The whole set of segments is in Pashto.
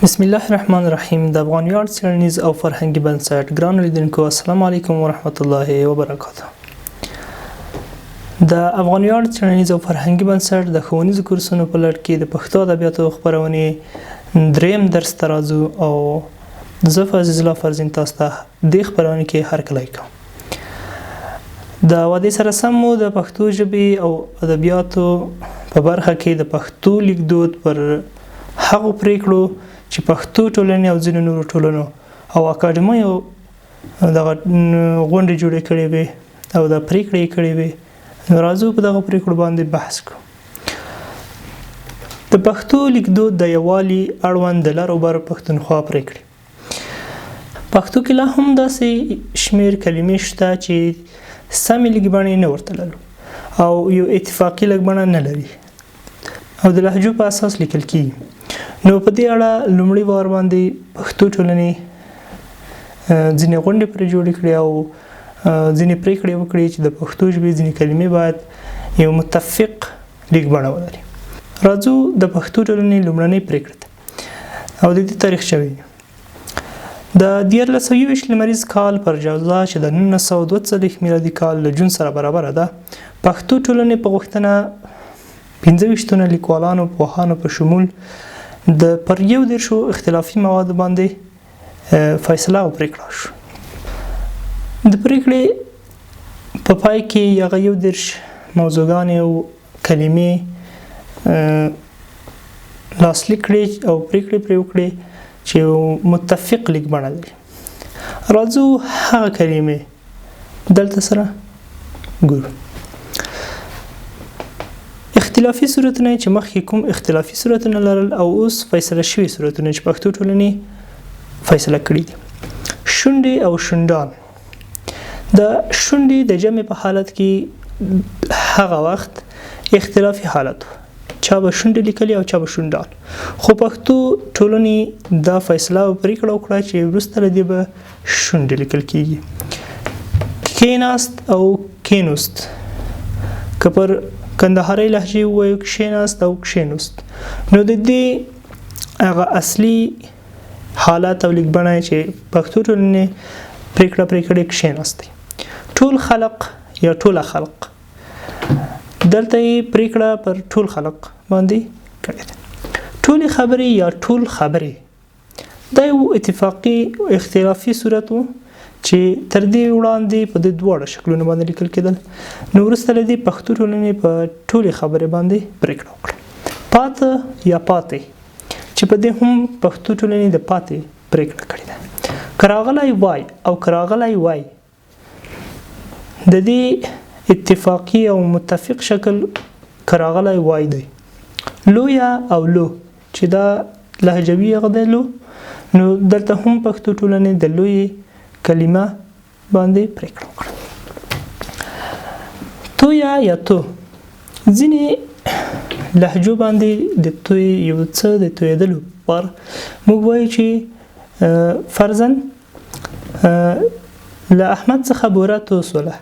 بسم الله الرحمن الرحیم د افغان ویاړ څېړنیز او فرهنګي بنسټ ګرانو لیدونکو السلام علیکم ورحمت الله وبرکاته. د افغان ویاړ څېړنیز او فرهنګي بنسټ د ښوونیزو کورسونو په لړ کې د پښتو ادبیاتو خپرونې دریم درس ته راځو او زه عزیز الله فرزین تاسو ته دې خپرونې کې هرکلی کوم. د وعدې سره سم مو د پښتو ژبې او ادبیاتو په برخه کې د پښتو لیکدود پر هغو پریکړو چې پښتو ټولنې او ځینو نورو ټولنو او اکاډمیو دغه غونډې جوړې کړې وې او دا پریکړې یې کړې وې، نو راځو په دغه پریکړو باندې بحث کوو. د پښتو لیکدود د یووالي اړوند د لر او بر پښتونخوا پریکړې. پښتو کې لا هم داسې شمېر کلمې شته چې سمې لیکبڼې نه ورته لرو او یو اتفاقي لیکبڼه نه لري او د لهجو په اساس لیکل کیږي. نو په دې اړه لومړي وار باندې پښتو ټولنې ځینې غونډې پرې جوړې کړې او ځینې پریکړې وکړې چې د پښتو ژبې ځینې کلمې باید یو متفق لیکبڼه ولري. راځو د پښتو ټولنې لومړنۍ پریکړې ته او د دې تاریخچه وینو. د 1321 لمریز کال پر جوزا چې د 1942 میلادي کال له جون سره برابره ده، پښتو ټولنې په غوښتنه 25 تنه لیکوالانو پوهانو په شمول د پر 31 اختلافي موادو باندې فیصله او پریکړه شو. د پریکړې په پای کې هغه 31 موضوعګانې او کلمې لاسلیک کړې او پریکړې پرې وکړې چې یو متفق لیکبڼه لري. راځو هغه کلمې دلته سره ګورو. اختلافي صورتونه چې مخکې کوم اختلافي صورتونه لرل او اوس فیصله شوي صورتونه چې پښتو ټولنې فیصله کړي دي. شونډې او شونډان، د شونډې د جمع په حالت کې هغه وخت اختلافي حالت و، چا به شونډې لیکلې او چا به شونډان، خو پښتو ټولنې دا فیصله او پریکړه وکړه چې وروسته له دې به شونډې لیکل کیږي. کیناست او کینوست، که پر کندهارۍ لهجې ووایو کښېناست او کښېنوست، نو د دې هغه اصلي حالت او لیکبڼه چې پښتو ټولنې پریکړه پرې کړې کښېناست دی. ټول خلق یا ټوله خلق، دلته یې پریکړه پر ټول خلق باندې کړې ده. ټولې خبرې یا ټول خبرې، دا یو اتفاقي اختلافي صورت و چې تر دې وړاندې په دې دواړو شکلونو باندې لیکل کېدل، نو وروسته له دې پښتو ټولنې په ټولې خبرې باندې پریکړه وکړه. پاته یا پاتې، چې په دې هم پښتو ټولنې د پاتې پریکړه کړې ده. که راغلی وای او که راغلی وای، د دې اتفاقي او متفق شکل که راغلی وای دی. لویه او لو، چې دا لهجوي هغه دی لو، نو دلته هم پښتو ټولنې د لویې کلمه باندې پریکړه وکړه. تویا یا تو، ځینې لهجو باندې د توی یو څه د تویدلو پر موږ وایو چې فرضاً له احمد څخه بوره تو سوله،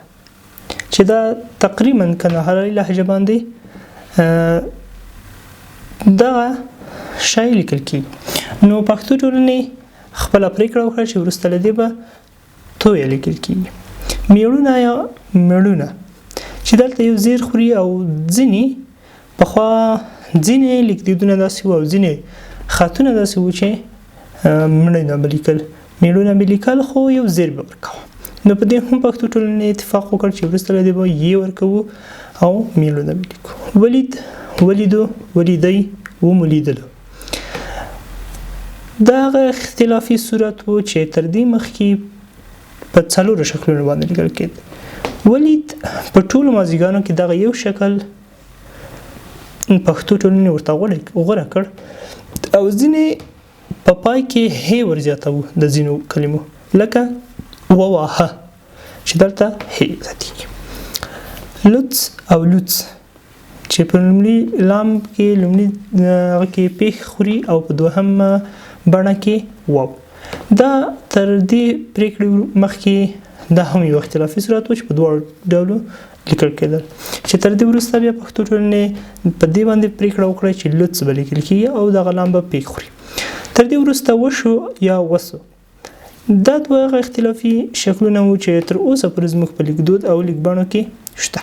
چې دا تقریبا کندهارۍ لهجه باندې دغه شی لیکل کیږي. نو پښتو ټولنې خپله پریکړه وکړه چې وروسته له دې به تویه لیکل کیږي. میړونه یا مړونه، چې دلته یو زیر خوري او ځینې پخوا ځینې لیکدودونه داسې وو او ځینې خطونه داسې وو چې مړونه به لیکل، میړونه به لیکل، خو یو زیر به ورکاوه. نو په دې هم پښتو ټولنې اتفاق وکړ چې وروسته له دې به یې ورکوو او میړونه به لیکو. ولید، ولیدو، ولیدی، ومو لیدلو، دا هغه اختلافي صورت و چې تر دې مخکې په څلورو شکلونو باندې لیکل کېد. ولید په ټولو ماضیګانو کې دغه یو شکل پښتو ټولنې ورته غوره کړ او ځینې په پای کې هې ور زیاتوو د ځینو کلمو، لکه وواهه چې دلته هې زیاتېږي. لوڅ او لوڅ، چې په لومړي لام کې لومړي هغه کې پیښ خوري او په دوهمه بڼه کې واو. دا تر دې پریکړې مخکې دا هم یو اختلافي صورت و چې په دواړو ډولو لیکل کېدل، چې تر دې وروسته بیا پښتو ټولنې په دې باندې پریکړه وکړه چې لوڅ به لیکل کېږي او دغه لام به پیښ خوري. تر دې وروسته وشو یا وسو. دا دوه هغه اختلافي شکلونه وو چې تر اوسه پورې زموږ په لیکدود او لیکبڼو کې شته،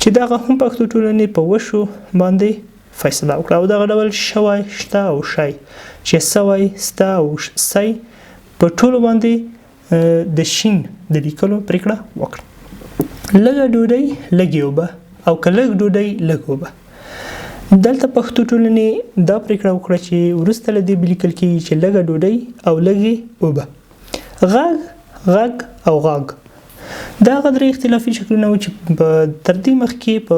چې دغه هم پښتو ټولنې په وشو باندې فیصله وکړه. او دغه ډول شوی، شته او شی، چې سوی، سته او سی په ټولو باندې د شین د لیکلو پریکړه وکړه. لږه ډوډۍ لږې اوبه او که لږ ډوډۍ لږ اوبه. دلته پښتو ټولنې دا پریکړه وکړه چې وروسته له دې به لیکل کیږي چې لږه ډوډۍ او لږې اوبه. غږ، غږ او غاږ، دا هغه درې اختلافي شکلونه وو چې تر دې مخکې په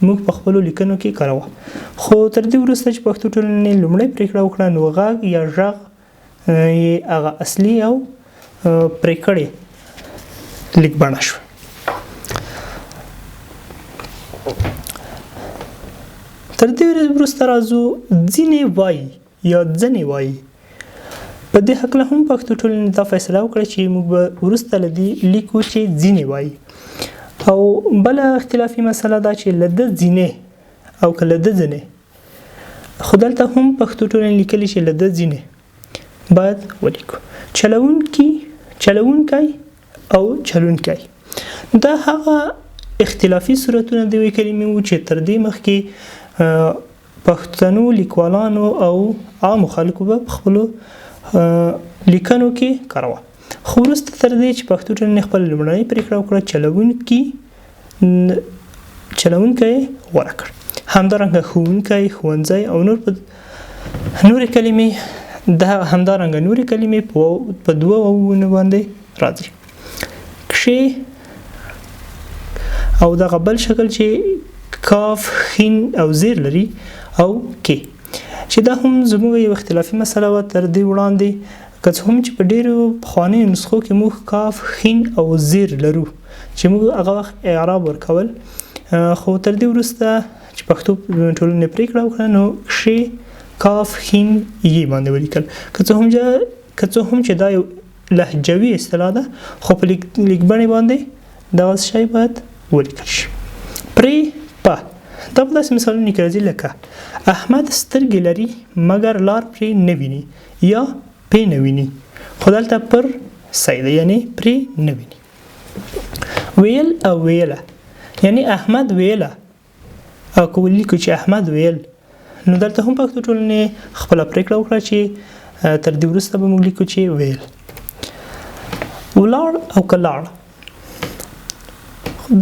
موږ په خپلو لیکنو کې کاروه، خو تر دې وروسته چې پښتو ټولنې لومړۍ پریکړه وکړه نو غږ یا غږ یې هغه اصلي او پرېکړې لیکبڼه شوه. تر دې وروسته راځو ځینې وایي یا ځنې وایي. په دې هکله هم پښتو ټولنې دا فیصله وکړه چې موږ به وروسته له دې لیکو چې ځینې وایي. او بله اختلافي مسله دا چې له ده ځینې او که له ده ځینې، خو دلته هم پښتو ټولنې لیکلي چې له ده ځینې باید ولیکو. چلوونکي، چلوونکی او چلونکی، دا هغه اختلافي صورتونه د یوې کلمې وو چې تر دې مخکې پښتنو لیکوالانو او عامو خلکو به په خپلو لیکنو کې کاروه. خو وروسته تر دې چې پښتو ټولنې خپله لومړنۍ پرېکړه وکړه، چلوونکی غوره کړ. همدارنګه ښوونکی، ښوونځی او نور په نورې کلمې، دا همدارنګه نورې کلمې په دوه واوونو باندې راځي. کښې او دغه بل شکل چې کاف، خین او زیر لري او کې، چې دا هم زموږ یو اختلافي مسله وه تر دې وړاندې، که څه هم چې په ډېرو پخوانیو نسخو کې موږ کاف، خین او زیر لرو چې موږ هغه وخت اعراب ورکول، خو تر دې وروسته چې پښتو ټولنې پرېکړه وکړه نو کښې، کاف، خین، یې باندې ولیکل. که څه هم چې دا یو لهجوي اصطلاح ده، خو په لیکبڼې باندې دغه شی باید ولیکل شي. پرې، په، دا په داسې مثالونو کې راځي لکه احمد سترګې لري مګر لار پرې نه ویني یا پې نه ویني، خو دلته پر صحیح ده، یعنې پرې نه ویني. ویل او ویله، یعنې احمد ویله، او که ولیکو چې احمد ویل، نو دلته هم پښتو ټولنې خپله پرېکړه وکړه چې تر دې وروسته به موږ لیکو چې ویل. ولاړ او که لاړ،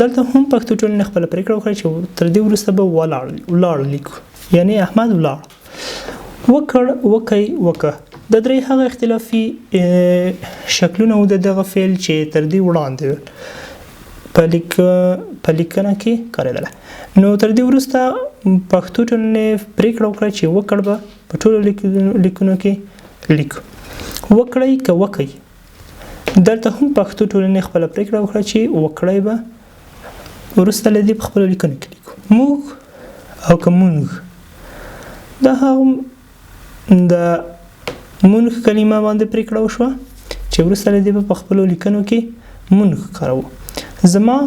دلته هم پښتو ټولنې خپله پرېکړه وکړه چې تر دې وروسته به ولاړ لیکو، یعنې احمد ولاړ. وکړ، وکی، وکه، د درې هغه اختلافي شکلونه وو د دغه فعل چې تر دې وړاندې په لیکنه کې کارېدله. نو تر دې وروسته پښتو ټولنې پرېکړه وکړه چې وکړ به په ټولو لیکنو کې لیکو. وکړئ که وکئ، دلته هم پښتو ټولنې خپله پرېکړه وکړه چې وکړئ به وروسته له دې په خپلو لیکنو کې لیکو. موږ او که مونږ، دا هغه د مونږ کلمه باندې پرېکړه وشوه چې وروسته له دې به په خپلو لیکنو کې مونږ کاروو. زما،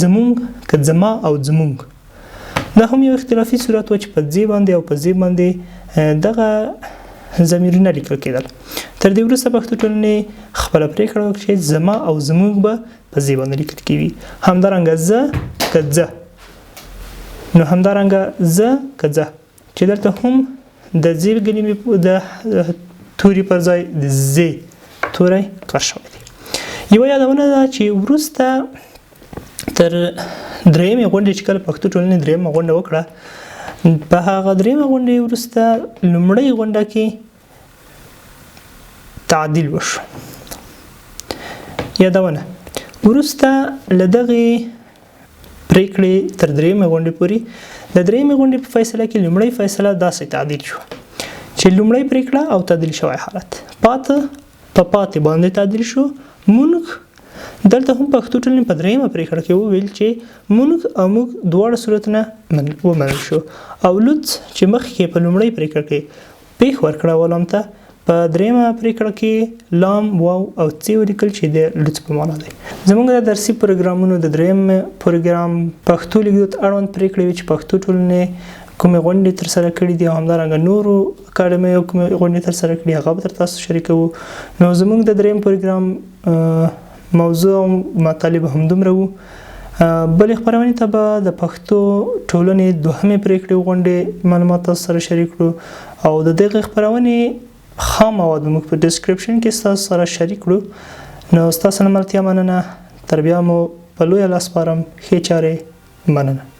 زمونږ، که زما او زمونږ، دا هم یو اختلافي صورت و چې په ځې باندې او په زې باندې دغه ضمیرونه لیکل کېدل. تر دې وروسته پښتو ټولنې خپله پرېکړه وکړه چې زما او زمونږ به په زې باندې لیکل کېږي. همدارنګه زه که ځه، نو همدارنګه زه که ځه، چې دلته هم د زې کلمې د توري پر ځای د زې توری کار شوی دی. یوه یادونه ده چې وروسته تر درېیمې غونډې چې کله پښتو ټولنې درېیمه غونډه وکړه، په هغه درېیمه غونډې وروسته لومړۍ غونډه کې تعدیل وشو. یادونه، وروسته له دغې پرېکړې تر درېیمې غونډې پورې د درېیمې غونډې په فیصله کې لومړۍ فیصله داسې تعدیل شوه چې لومړۍ پرېکړه او تعدیل شوی حالت پاته په پاتې باندې تعدیل شو. مونږ دلته هم پښتو ټولنې په درېیمه پرېکړه کې وویل چې مونږ او موږ دواړه صورتونه ومنل شو، او لوڅ چې مخکې په لومړۍ پرېکړه کې پېښ ورکړه ولام ته، په درېیمه پرېکړه کې لام، واو او څې ولیکل چې د لوڅ په معنا دی. زموږ د درسي پروګرامونو د درېیم پروګرام پښتو لیکدود اړوند پرېکړې وې چې پښتو ټولنې کومې غونډې ترسره کړې دي او همدارنګه نورو اکاډمیو کومې غونډې ترسره کړي هغه به تر تاسو شریکوو. نو زموږ د دریم پروګرام موضوع او مطالب هم دومره وو. بلې خپرونې ته به د پښتو ټولنې دوهمې پریکړې غونډې معلومات تاسو سره شریک کړو او د دغې خپرونې خام مواد به موږ په ډسکرپشن کې ستاسو سره شریک کړو. نو ستاسو له ملتیا مننه، تر بیا مو په لویه لاس سپارم. ښې چارې، مننه.